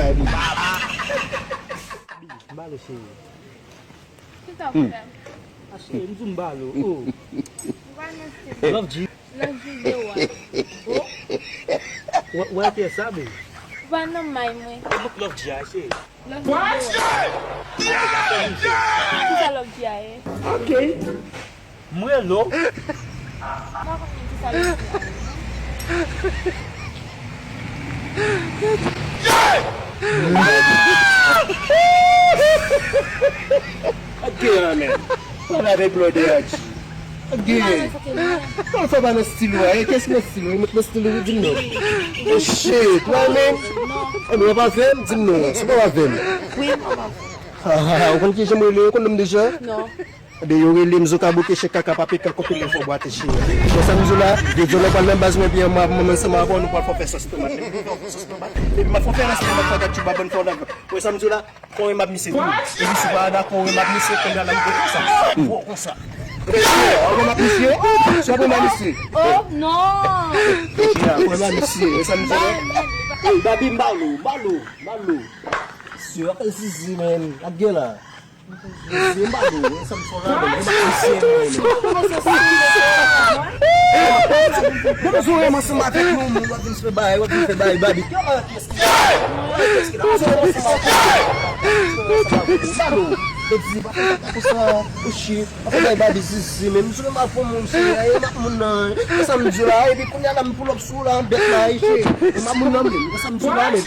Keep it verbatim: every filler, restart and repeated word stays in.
M ba l ou, cheri. Ki sa w fè? A, cheri, m di w m ba l ou. Oh. Ou pa nan stil. Love G. Love G de wa. Oh. Wè, wè, fè sa, baby. Ou pa nan may mwen. Love G a, cheri. Love G de wa. Ki sa Love G a ye? Ok. Mwen lo. Mwen pa konn ki sa yo di la. Gad gen an, men. Pale avèk blòdè a, G. Gad gen. Mwen fè pa nan stil ou a, e kès ki nan stil ou? E met nan stil ou, di m non. Oh shit, wè men. E mwen pa vle m, di m non. Se pa vle m. Wi, mwen pa vle. Ha, ha, ha, ou konn ki jan m rele, ou konn non m deja? Non. Ebyen, yo rele m Zoka Bouke, chèk kaka pa pekan, konpile fò bwate cheri. Bon, sa m di w la, jodi a lè w pral nan baz mwen, byen, mwen, mwen, ansanm avè w, nou pral fè sòs tomat. Epi m ap fè rès mwen, m ap fè gad tchouba, bann fò nan. Wè sa m di w la, kon w renmen ap misye tou. Epi si w pa dakò, w renmen ap misye, kounye a la m fè konsa. Gwo konsa. Epi si w renmen ap misye, si w renmen ap misye. Oh, non. Epi si w renmen ap misye, wè sa m di w la. Babi, m ba l ou, m ba l ou, m ba l ou. Si w ap fè zizi, men, ap gen la. Mesye, m pa dwe, sa m fò la, men, m pa mesye, men. Bon, m sou renmen ansanm avèk yon moun, w ap vin fè bagay, w ap vin fè bagay, Babi. Kiyès ki la? Kiyès ki la? M sou renmen ansanm avèk yon moun, w ap vin fè bagay, Babi. Mano, e di, pa fè konsa, o shit, pa fè bagay, Babi, zizi, men, m sou renmen avèk yon moun, cheri, e m ak moun nan, e sa m di la, epi kounye a la, m pull up sou la, an bèt la, e cheri, e m ak moun nan, men, e sa m di la, men.